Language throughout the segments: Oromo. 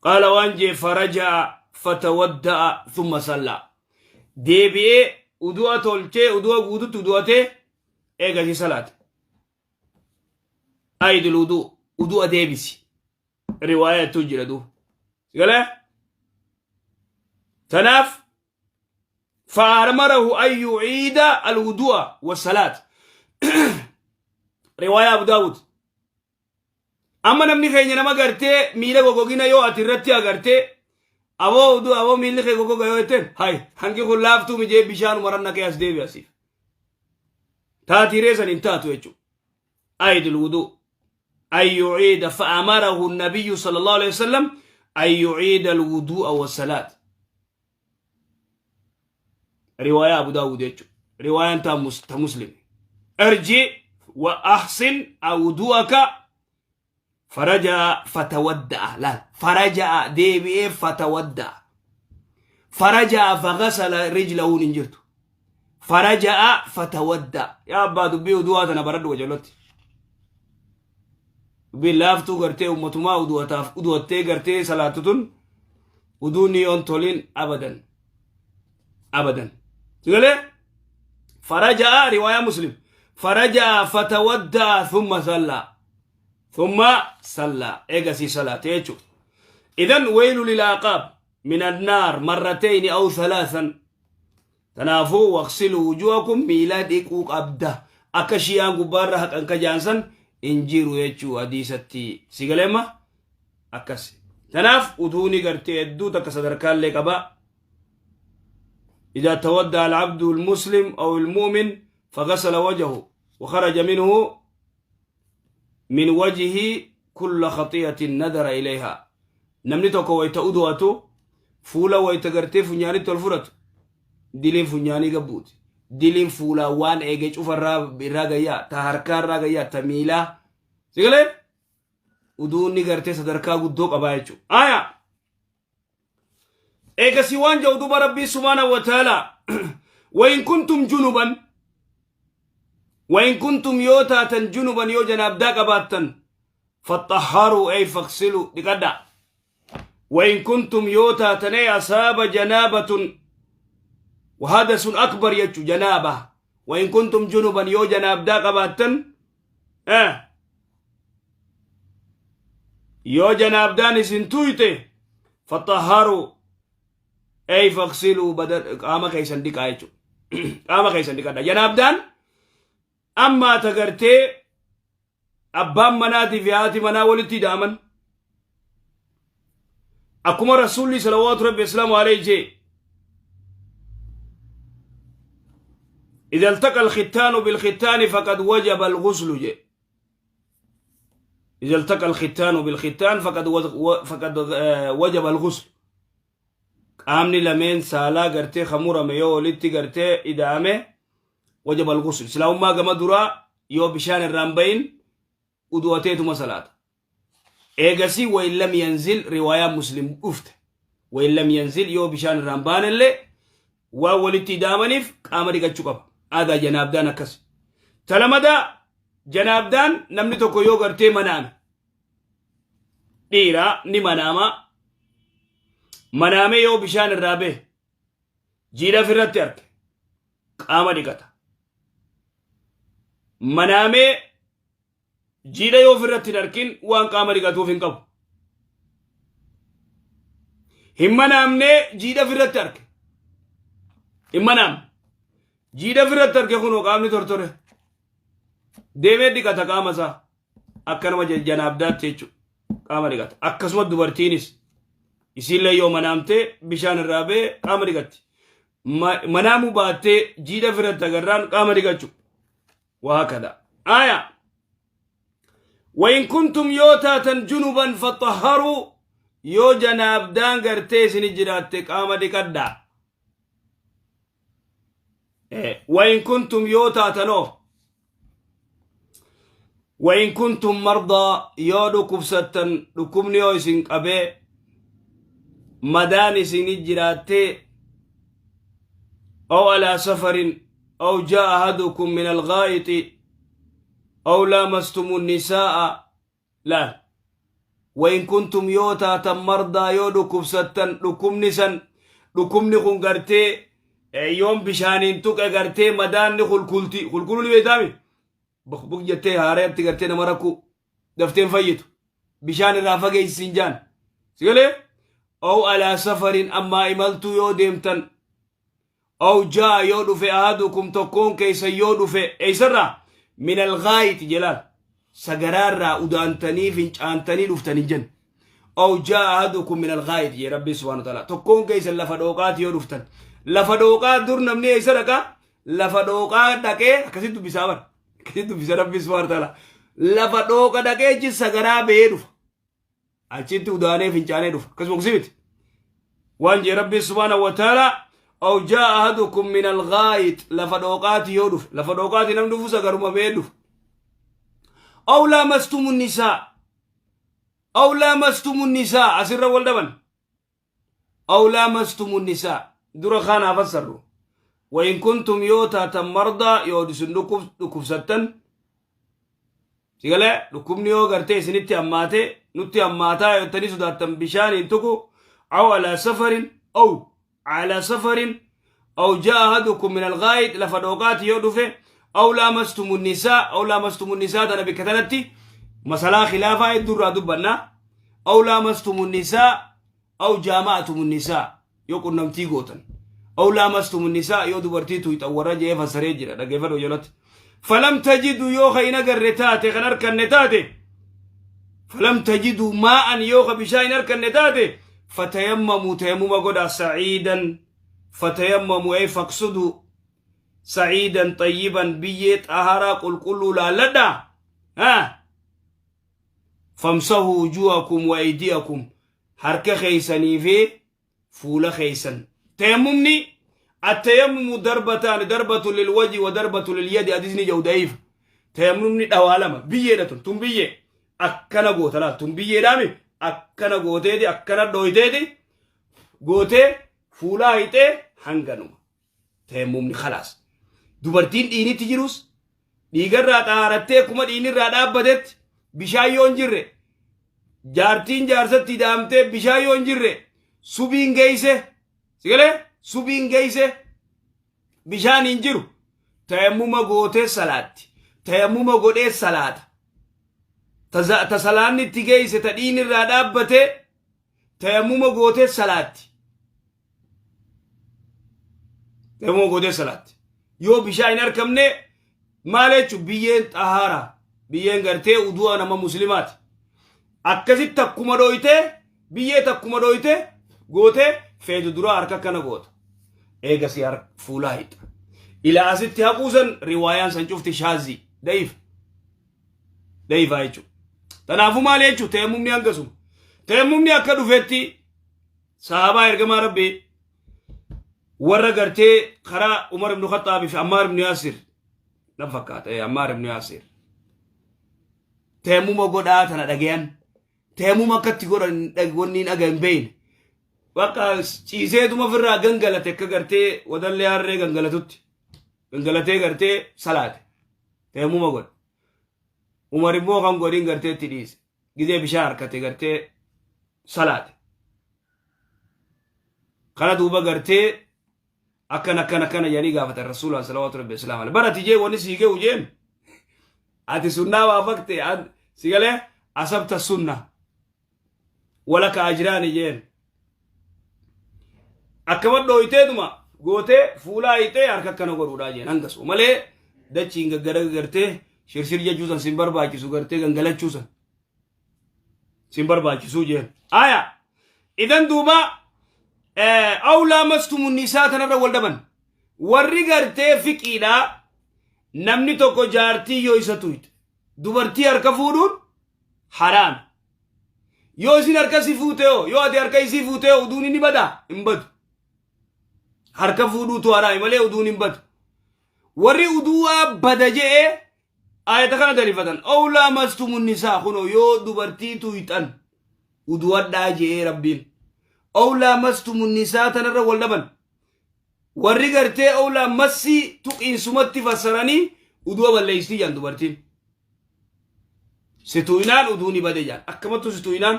Qaala waan jee faraja'a fatawadda'a thumma sallaa. Deebi'ee udu'a tolchee udu'a guututti udu'atee eegasii salaate. Aidul uduu udu'a deebisi. Riwaayaa ittuu jira duuba. Sigalee? Tanaaf فأمره أن يعيد الوضوء والصلاة. رواية أبو داود. Amma namni keenya nama gartee miila gogogina yoo ati irratti agartee, aboo uduu, aboo miilli kee gogoga yoo jetteen, hay hangi kun laaftuu mijee bishaan maran naqee as deebi asiif. Taatiiree san hin taatu jechuudha. أعد الوضوء أن يعيد. فأمره النبي صلى الله عليه وسلم أن يعيد الوضوء والصلاة. رواية أبو داود يجو، رواية أنت مسلم. ارجع وأحسن وضوءك. فرجع فتودع، لا، فرجع ديبي فتودع، فرجع فغسل رجله. ننجرت فرجع فتودع. يا أبا دبي وضوء برد وجلوت dubbiin laaftuu gartee ummatumaa udu'ataaf udu'attee gartee salaatu tun uduun yoon tolin abadan abadan. Sigalee? فرجع، رواية مسلم، فرجع فتودع ثم صلى، ثم صلى، eegasii salaate jechu. إذن ويل للأعقاب من النار مرتين أو ثلاثا. Tanaafuu واغسلوا وجوهكم, miila dhiquu qabda. Akka shiyaan gubbaarra haqan ka jaansan hin jiru jechuu hadiisatti. Sigaleema akkas. Tanaaf uduuni gartee hedduu takka sadarkaallee qaba. إذا تودع العبد المسلم أو المؤمن فغسل وجهه وخرج منه من وجهه كل خطيئة نظر إليها. Namni tokko wayta udu'atu fuula wayta gartee funyaanitti ol fudhatu diliin funyaanii gabbuuti. Diliin fuulaa waan eege cufarraa irraa gayyaa, ta harkaa irraa gayyaa, ta miilaa. Sigalee? Uduunni gartee sadarkaa guddoo qabaa jechuudha. Aya. Eegasii waan jedhu duba Rabbii سبحانه وتعالى: وإن كنتم جنبا، وإن كنتم yoo taatan، جنبا yoo janaabdaa qabaattan، فاطهروا أي فاغسلوا, dhiqadha. وإن كنتم yoo taatan أي أصاب جنابة وحدث أكبر jechu جنابة. وإن كنتم جنبا yoo janaabdaa qabaattan, yoo janaabdaan isin tuyte، فاطهروا أي فاغسلوا بدل, qaama keessan dhiqaa jechu, qaama keessan dhiqadha. Janaabdaan ammaa tagartee abbaan manaatii fi haati manaa walitti hidhaaman, akkuma Rasuulli صلوات ربي وسلامه عليه jee: إذا التقى الختان بالختان فقد وجب الغسل جي. إذا التقى الختان بالختان فقد وجب الغسل. Qaamni lameen saalaa gartee kamurame yoo walitti gartee ida'ame وجب الغسل. Islaamummaa gama duraa yoo bishaan irraan bayin udu'ateetuma salaata. Eegasii وإن لم ينزل, riwaayaa Muslim dhufte, وإن لم ينزل, yoo bishaan irraan baanellee waan walitti ida'amaniif qaama dhiqachuu qaba. Aadaa janaabdaan akkas. Talamadaa janaabdaan namni tokko yoo gartee manaame, dhiiraa ni manaama, manaame yoo bishaan irraa bahe jiidha ofirratti arge qaama dhiqata. Manaamee jiidha yoo ofirratti hin arkin waan qaama dhiqatuuf hin qabu. Hin manaamnee jiidha ofirratti arge, hin manaamne, jiidha ofirratti arge, kunoo qaamni tortore, deemee dhiqata qaama isaa akka nama janaabdaatti jechuudha, qaama dhiqata. Akkasuma dubartiinis isiillee yoo manaamtee bishaan irraa ba'e qaama dhiqatti. Manaamuu baattee jiidha ofirratti agarraan qaama dhiqachuu. وهكذا آية. وإن كنتم yoo taatan جنبا فاطهروا, yoo janaabdaan gartee isin jiraatte qaama dhiqadhaa. وإن كنتم yoo taatanoo، وإن كنتم مرضى, yoo dhukkubsattan, dhukkubni yoo isin qabee madaan isin jiraattee، أو على سفر أو جاء أحدكم من الغائط أو لامستم النساء. لا Wain kuntum yoo taatan mardaa yoo dhukkubsattan dhukkubni san dhukkubni kun gartee yoon bishaaniin tuqe gartee madaanni kulkulti kulkuluu ni beektaami buk jettee haarayatti gartee nama rakkuu dafteen fayyitu bishaan irraa fageessi siin jaan si galee ow alaa safarin ammaa imaltuu yoo deemtan Aw jaa yoo dhufe ahadukum tokkoon keessan yoo dhufe eessarraa min alghaayiti jelaan sagaraarraa udaantanii fincaantanii dhuftan hin jenne. Aw jaa ahadukum min alghaayiti jee Rabbi subhaanahu wa ta'ala tokkoon keessan lafa dhooqaati yoo dhuftan lafa dhooqaa dur namni eessa dhaqaa lafa dhooqaa dhaqee akkasitti dubbisaa bara akkasitti dubbisa Rabbi subhaanahu wa ta'ala lafa dhooqa dhaqee achi sagaraa ba'ee dhufa. Achitti udaanee fincaanee dhufa. Akkasuma kusii miti. Waan jee Rabbiin subhaanahu wa ta'ala aw jaa ahadukum min alghaayit lafa dhooqaati yoo dhufe lafa dhooqaati namni dhufu sagaruma ba'ee dhufa. Aw laamastumu nisaa aw laamastumu nisaa asirra wal dhaban. Aw laamastumu nisaa dura kaan haa fassarru. Wain kuntum yoo taatan mardaa yoo isin dhukkubsattan Sigalee dhukkubni yoo gartee isinitti hammaate nutti hammaataa yottanii sodaattan bishaaniin tuqu aw alaa safarin aw alaa safarin aw jaa ahadukum min alghaayid lafa dhooqaati yoo dhufe aw laamastumu nisaa aw laamastumu nisaa tana bikka tanatti masalaa khilaafaa hedduu irraa dubbanna aw laamastumu nisaa aw jaama'atumu nisaa yoo qunnamtii gootan aw laamastumu nisaa yoo dubartii tuyxan warra je'ee fassaree jira dhaggeeffadhu jalatti falam tajidu yoo ka hin agarre taate kan arkanne taate falam tajidu maa'an yoo ka bishaan hin arkanne taate fatayammamu tayammuma godha sa'iidan fatayammamu ay faqsudu sa'iidan xayyiban biyyee xaharaa qulqulluu laalladha ha famsahu wujuhakum wa aydiyakum harka keeysanii fi fuula keeysan. Tayammumni attayammumu darbataani darbatu lilwaji wa darbatu lilyadi hadisni jedhu da'iifa. Tayammumni dhawaa lama biyyeedha tun tun biyyee akkana goota laal tun biyyeedhaami akkana gooteeti akkana dhooyteeti gootee fuulaa hixee hanganuma. Tayammumni khalaas. Dubartiin dhiinitti jirus dhiigarraa xaarattee akkuma dhiinirraa dhaabbatetti bishaan yoo hin jirre jaartiin jaarsatti daamtee bishaan yoo hin jirre subiin geeyse sigalee subiin geeyse bishaan hin jiru tayammuma gootee salaatti tayammuma godhee salaata ta salaanni itti geeyse ta dhiinirraa dhaabbatee tayammuma gootee salaatti Tayammuma gootee salaatti. Yoo bishaan hin argamne maal jechuun biyyeen xahaara biyyeen gartee udu'a nama muslimaati. Akkasitti takkuma dhooytee biyyee takkuma dhooytee gootee feetu duraa harka akkana goota. Eegasii harka fuulaa hixa. Ilaa asitti haquusan riwaayaan san cufti shaazii da'iif. Da'iifaa jechuudha. Kanaafuu maal jechuudha tayammumni hangasuma. Tayammumni akka dhufetti Sahaabaa ergamaa Rabbii warra gartee karaa Umar ibn Khaxxaabii fi Ammaar ibn Yaasir nan fakkaata Ammaar ibn Yaasir tayammuma godhaa tana dhagayan tayammuma akkatti godhan wanni hin dhaga hin beeyne bakka ciiseetuma ofirraa gangalate akka gartee wadallee harree gangalatutti gangalatee gartee salaate tayammuma godhe Umar immoo kan godhin gartee itti dhiise gizee bishaan harkate gartee salaate kana duuba gartee akkan akkan akkana jedhanii gaafatan rasuulaan salawaatu rabbi islaam alaihi bara ati jee wanni sii ge'u jeen ati sunnaa waafaqte si galee asabta sunna walaka ajiraani jeen akkama dhooyteetuma gootee fuulaa hiixee harka akkana godhuudhaa jeen hangasu malee dachiin gaggara gartee shirshir jechuu san sin barbaachisu gartee gangalachuu san sin barbaachisuu jeen aya idan duuba aw laamastumu nisaa tanarra wal dhaban warri gartee fiqiidhaa namni tokko jaartii yoo isa tuyte dubartii harka fuudhuun haraami Yoo isin harka si fuute hoo yoo ati harka isii fuute hoo uduun inni badaa hin badu. Harka fuudhuutu haraami malee uduun hin badu. Warri uduu'aa bada je'ee ayata kana dalifatan. Ow laamastumun nisaa kunoo yoo dubartii tuyxan udu'adhaa je'ee rabbiin. Ow laamastumun nisaa tanarra wal dhaban. Warri gartee ow laamassii tuqiinsumatti fassaranii udu'a balleessiti jedhan dubartiin. Si tuuynaan uduuni bade jaan. Akkamattu si tuuynaan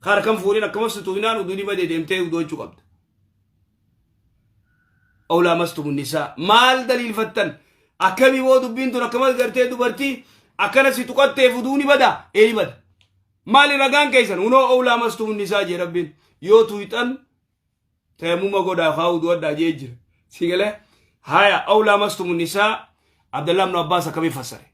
harkan fuudhin akkamas si tuuynaan uduuni bade deemtee udu'achuu qabda. Aw laamastumu nisaa maal daliilfattan akkamii boo dubbiin tun akkamas gartee dubartii akkana si tuqatteef uduuni bada ee ni bada. Maali ragaan keessan hunoo aw laamastumu nisaa jee rabbiin yoo tuuyxan tayammuma godhaa kaa udu'adhaa jee jira. Si galee haya aw laamastumu nisaa Abdallah ibn Abbaas akkamii fassare?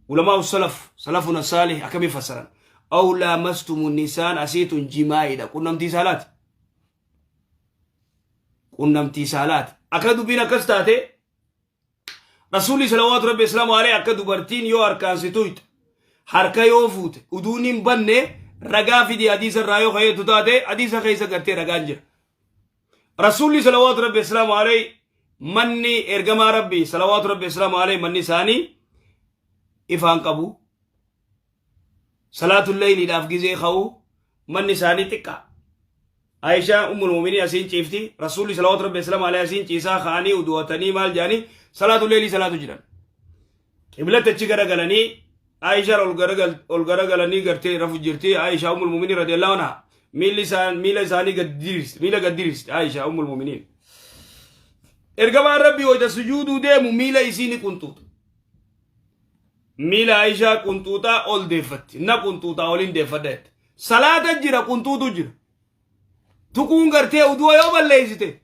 Ulamaa salaf salafuna saalih akkamii fassaran? Aw laamastumu nisaan asiitun jimaa'idha qunnamtii saalaati. Qunnamtii saalaati. Akka dubbiin akkas taate Rasuulli salawaatu rabbi islaamu alayhi akka dubartiin yoo harkaan si tuyxe harka yoo fuute uduun hin banne ragaa fidi hadiisa irraa yoo kayeetu taate hadiisa keessa gartee ragaan jira. Rasuulli salawaatu rabbi islaamu alayhi manni ergamaa rabbi salawaatu rabbi islaamu alayhi manni isaanii ifaan qabu. Salaatul layliidhaaf gizee ka'u manni isaanii xiqqaa. Aishaa ummul mu'miniin asiin ciifti. Rasuulli salawaatu rabbi islaamu alayhi asiin ciisaa ka'anii udu'atanii maal jedhanii salaatul laylii salaatu jiran. Qiblatti achi garagalanii Aishaan ol garagalanii gartee rafu jirti. Aishaa ummul mu'miniin radiyallahu anha miilli isaan miila isaanii gad diriirsti miila gad diriirsti Aishaa ummul mu'miniin. Ergamaan Rabbii wayita sujuuduu deemu miila isii ni qunxuuxa. Miila Aishaa qunxuuxaa ol deeffatti. Na qunxuuxaa oliin deeffadha jette. Salaata jira qunxuutu jira. Tuquun gartee udu'a yoo balleessite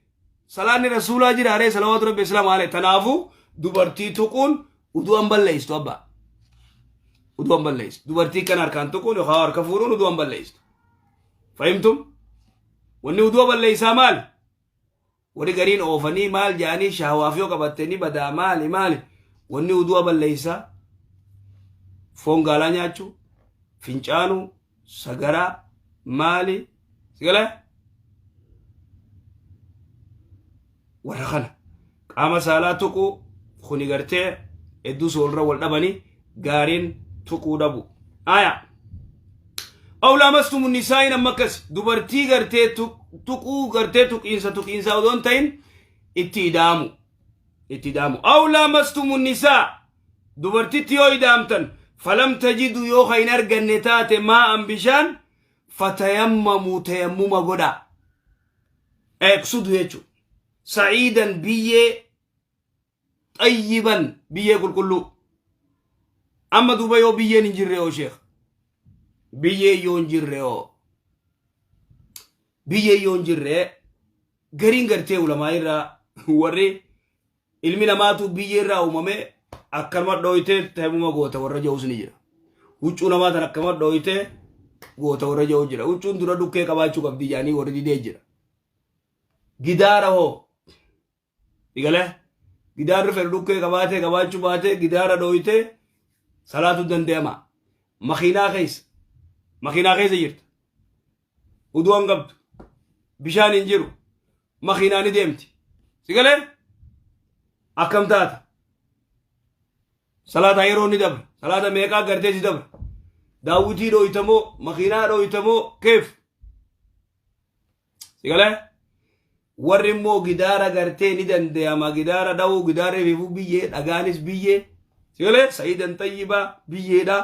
salaanni rasuulaa jira aree salawaatu rabbi islaamu alayhi. Tanaafuu dubartii tuquun udu'an balleessitu abbaa. Udu'an balleessitu. Dubartii kan harkaan tuquun yookaan harka fuudhuun udu'an balleessitu. Fahimtum? Wanni udu'a balleessaa maali? Warri gariin oofanii maal jedhanii shahwaaf yoo qabatte ni badaa maali maali wanni udu'a balleessaa foon gaalaa nyaachuu fincaanuu sagaraa maali sigala warra kana qaama saalaa tuquu kuni gartee hedduu soolra wal dhabanii gaariin tuquu dhabu aya aw laamastumu nisaa'iin amma akkas dubartii gartee tuquu gartee tuqiinsa tuqiinsa odoo hin ta'in itti ida'amu itti ida'amu aw laamastumu nisaa dubartitti yoo ida'amtan falam tajidu yoo ka hin arganne taate maa'an bishaan fatayammamu tayammuma godhaa eeqsudu jechuudha sa'iidan biyyee xayyiban biyyee qulqulluu amma duuba yoo biyyeen hin jirre yoo sheekh biyyee yoo hin jirre yoo biyyee yoo hin jirre gariin gartee ulamaa irraa warri ilmi namaatu biyyee irraa uumame akkanuma dhooytee taymuma goota warra ja'us ni jira huccuu namaa tan akkanuma dhooytee goota warra ja'u jira huccuun dura dhukkee qabaachuu qabdi jedhanii warri didee jira gidaara hoo Igalee gidaarri fedhu dhukkee qabaatee qabaachuu baatee gidaara dhooytee salaatuu danda'ama. Makiinaa keessa makiinaa keessa jirta. Uduu hin qabdu. Bishaan hin jiru. Makiinaa ni deemti. Sigalee akkam taata? Salaata yeroo ni dabra. Salaata meeqaa gartee si dabra. Daawwitii dhooytamoo makiinaa dhooytamoo keef. Sigalee warri immoo gidaara gartee ni danda'ama gidaara dha'uu gidaarri fiifuu biyyee dhagaanis biyyee sigalee sa'iidan xayyibaa biyyeedha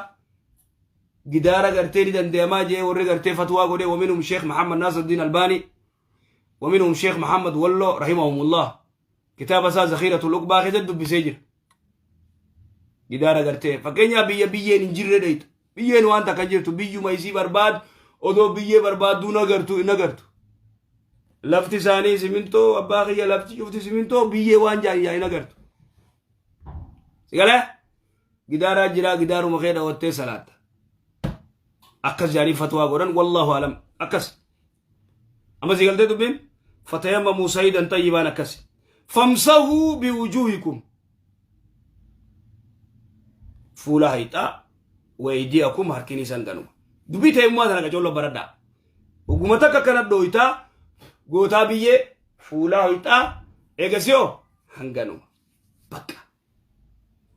gidaara gartee ni danda'amaa jee warri gartee fatwaa godhee waminhum sheekh Muhammad Naasirdiin Albaanii waminhum sheekh Muhammad Walloo rahimahumullah kitaaba isaa Zakhiiratul Uqbaa keessatti dubbisee jira. Gidaara gartee fakkeenyaaf biyya biyyeen hin jirre dheeytu biyyeen waan takka hin jirtu biyyuma isii barbaadu odoo biyyee barbaadduu hin agartu hin agartu. Lafti isaanii simintoo abbaa kiyya lafti cufti simintoo biyyee waan jaan yaa hin agartu. Sigalee gidaaraa jiraa gidaaruma kee dhawattee salaatta. Akkas jaanii fatwaa godhan wallaahu alam akkas. Amma si galtee dubbiin fatayammamu sayidan xayyibaan akkasi. Famsahuu biwujuhikum fuula hayxaa waydiyakum harkini isan ganuma. Dubbii ta'immaa tana qacoollo baradhaa. Oguma takka akkana dhooytaa gootaa biyyee fuula hayxaa eegasiyoo hanganuma. Bakka.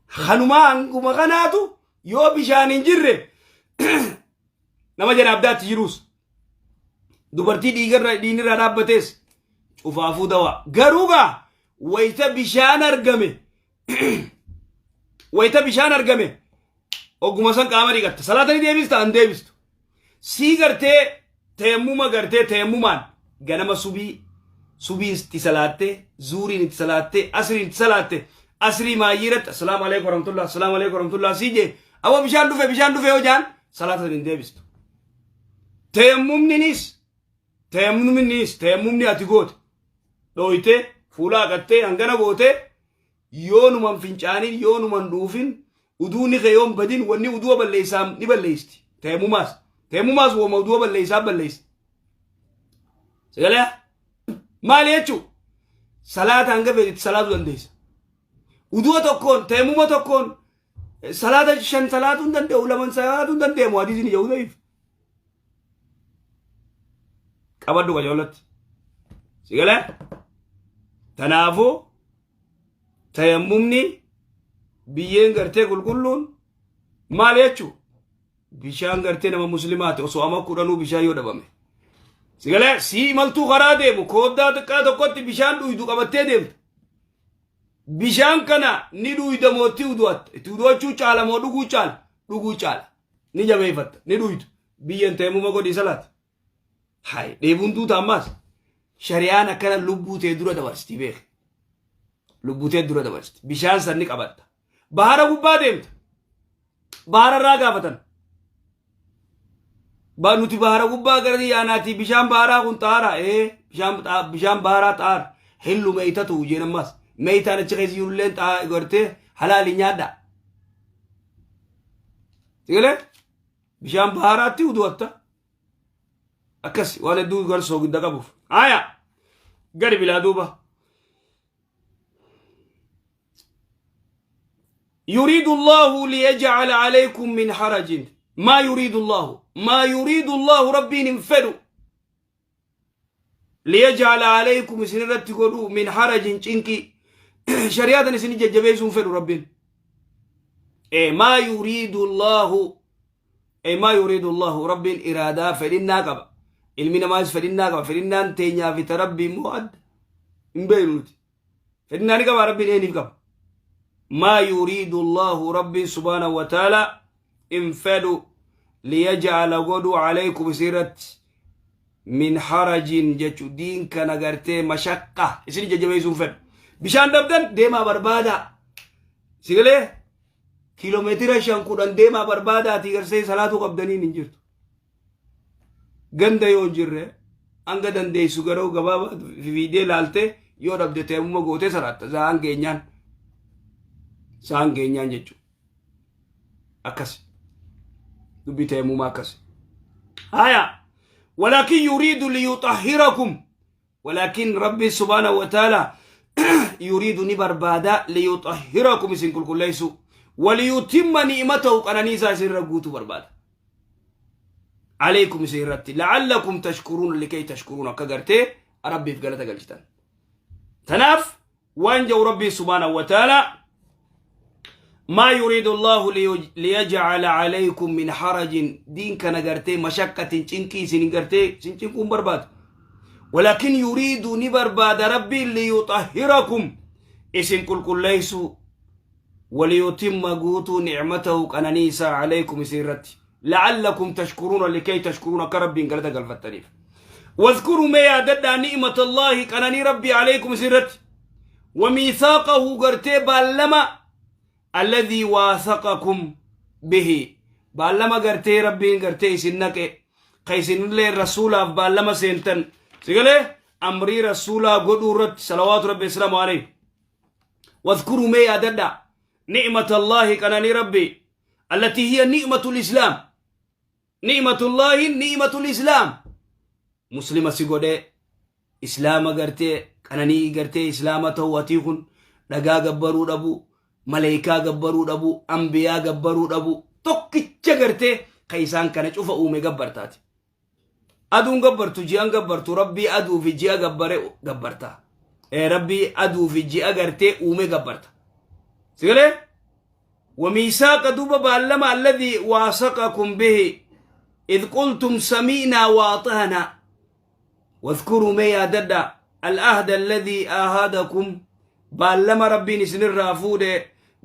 Kanumaa hanguma kanaatu yoo bishaan hin jirre nama janaabdaatti jiruus dubartii dhiigarra dhiinirraa dhaabbatees cufaafuu dawaa garuu gaa wayita bishaan argame wayita bishaan argame Ogguma san qaama dhiqatta. Salaata ni deebista hin deebistu. Sii gartee teemmuma gartee teemmumaan ganama subii subii itti salaattee zuuriin itti salaattee asriin itti salaatte asrii maayyii irratti assalaamu alaikum warahmatullah assalaamu alaikum warahmatullah sii jee awwa bishaan dhufe bishaan dhufe yoo jaan salaata san hin deebistu. Teemmumninis teemmumninis teemmumni ati goote dhooytee fuula haqattee hangana gootee yoo numan fincaanin yoo numan dhuufin uduuni kee yoon badin wanni uduwa balleessaa ni balleessiti. Teemmumaas teemmumaas wooma uduwa balleessaa balleessi. Sagalee maali jechuu salaata hanga feetetti salaatu dandeessa. Uduwa tokkoon teemmuma tokkoon salaata shan salaatuu hin danda'u laman salaatuu hin danda'amu hadiisni jedhu ta'eef. Qabadhu qajeelatti. Sagalee tanaafuu tayammumni biyyeen gartee qulqulluun maal jechuu bishaan gartee nama muslimaati osoo ama kudhanuu bishaan yoo dhabame. Sigalee sii imaltuu karaa deemu kooddaa xiqqaa tokkotti bishaan dhuydu qabattee deemta. Bishaan kana ni dhuyda moo itti udu'atta? Itti udu'achuu caala moo dhuguu caala? Dhuguu caala. Ni jabeeffatta. Ni dhuydu. Biyyeen tayammuma godhii salaati. Hay dheebuun duuta ammaas. Shari'aan akkana lubbuu tee dura dabarsiti beeki. Lubbuu tee dura dabarsiti. Bishaan san ni qabatta. Bahara gubbaa deemta. Bahara irraa gaafatan. Ba nuti bahara gubbaa gara yaanaati bishaan baharaa kun xaara ee bishaan bishaan baharaa xaara hillu meeytatu jeen ammaas meeytaan achi keessa jirulleen xaa gartee halaali nyaadha. Sigalee bishaan baharaatti udu'atta. Akkas waan hedduu gar soogidda qabuuf. Haya gadi bilaa duuba. يريد الله ليجعل عليكم من حرج ما يريد الله ما يريد الله ربي انفدو ليجعل عليكم سنرت قدو من حرج چنكي شريعة سن ججبيسون فدو ربين إيه ما يريد الله إيه ما يريد الله ربين إرادة فإننا قبا ilmi namaas fedhinnaa qaba fedhinnaan teenyaa fi ta rabbii immoo adda hin beeknu nuti fedhinnaa ni qaba rabbiin eeniif qaba maa yuriidu allahu rabbiin subhaanahu wa ta'ala in fedhu liyaj'ala godhu alaykum isirratti min harajin jechu diin kana gartee mashaqqa isin jajjabeessuun fedhu bishaan dhabdan deemaa barbaadaa sigalee kiiloomeetira 5 10 deemaa barbaadaatii garsee salaatuu qabdaniin hin jirtu Ganda yoo hin jirre hanga dandeessu garuu gabaabaa fiidee laaltee yoo dhabde teemuma gootee salaatta sa'aan geenyaan sa'aan geenyaan jechuudha. Akkas dubbii teemumaa akkas. Haya walaakin yuriidu liyuxahhirakum walaakin rabbi subhaanahu wa ta'ala yuriidu ni barbaada liyuxahhirakum isin qulqulleessu waliyutimma ni'matahu qananiisaa isin irra guutuu barbaada. Alaykum isin irratti la'allakum tashkuruun likay tashkuruun akka gartee rabbiif galata galchitan. Tanaaf waan jedhu rabbii subhaanahu wa ta'ala ما يريد الله ليجعل عليكم من حرج دين كان غرتي مشقة چنكي سن غرتي سنچنكم برباد ولكن يريد نبرباد ربي ليطهركم اسن كل كل ليسوا وليتم قوتوا نعمته قنانيسا عليكم سيرتي لعلكم تشكرون لكي تشكرون كرب قلت قلفتنيف واذكروا ما يعدد نعمة الله قناني ربي عليكم سيرتي وميثاقه قرتي بالما الذي واثقكم به بالما قرتي ربي قرتي سنك قيسن الله الرسول بالما سنتن سيقول أمري رسولا قدورت صلوات ربي السلام عليه واذكروا ما يعدد نعمة الله قناني ربي التي هي نعمة الإسلام نعمة الله نعمة الإسلام مسلمة سيقول إسلام قرتي قناني قرتي إسلام تواتي كن dhagaa gabbaruu dhabuu maleekaa gabbaruu dhabuu ambiyaa gabbaruu dhabuu tokkicha gartee ka isaan kana cufa uume gabbartaati. Aduun gabbartu ji'an gabbartu rabbii aduu fi ji'a gabbare gabbarta. Rabbii aduu fi ji'a gartee uume gabbarta. Sigalee? وميثاق دوبا بالما الذي واثقكم به إذ قلتم سمعنا وأطعنا واذكروا ما يدد العهد الذي عاهدكم بالما ربي نسن الرافود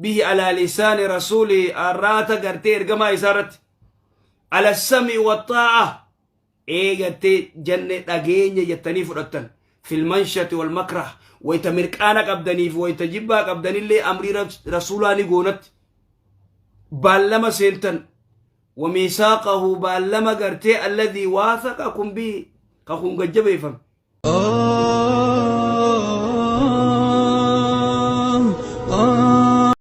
Bihi alaa lisaani rasuulihi arraata gartee ergamaa isaa irratti. Ala sami waxxaa'a eegattee janne dhageenya jettanii fudhattan. Fil manshati wal makrah wayta mirqaana qabdaniif wayta jibbaa qabdanillee amrii rasuulaa ni goonatti. Baallama seentan. Wamiisaaqahu baallama gartee alladhii waasaqakum bihi kakuun gajjabeeffame.